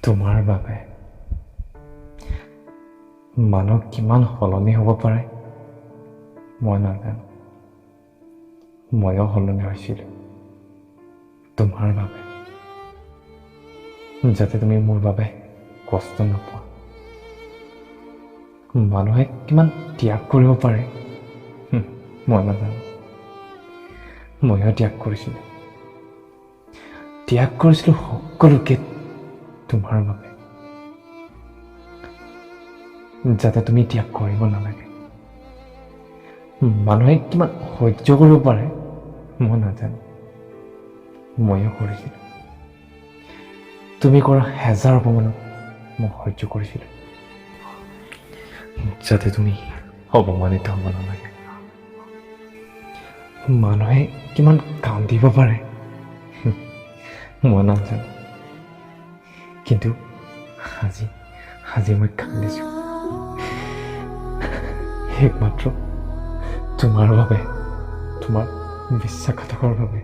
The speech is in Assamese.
তোমাৰ বাবে। মানুহ কিমান সলনি হ'ব পাৰে মই নাজানো। ময়ো সলনি হৈছিলোঁ তোমাৰ বাবে, যাতে তুমি মোৰ বাবে কষ্ট নোপোৱা। মানুহে কিমান ত্যাগ কৰিব পাৰে মই নাজানো। ময়ো ত্যাগ কৰিছিলোঁ, ত্যাগ কৰিছিলোঁ সকলোকে তোমাৰ বাবে, যাতে তুমি ত্যাগ কৰিব নালাগে। মানুহে কিমান সহ্য কৰিব পাৰে মই নাজানো। ময়ো কৰিছিলোঁ। তুমি কৰা হেজাৰ অপমানক মই সহ্য কৰিছিলোঁ, যাতে তুমি অপমানিত হ'ব নালাগে। মানুহে কিমান কান্দিব পাৰে মই নাজানো, কিন্তু আজি মই কান্দিছোঁ একমাত্ৰ তোমাৰ বাবে, তোমাৰ বিশ্বাসঘাতকৰ বাবে।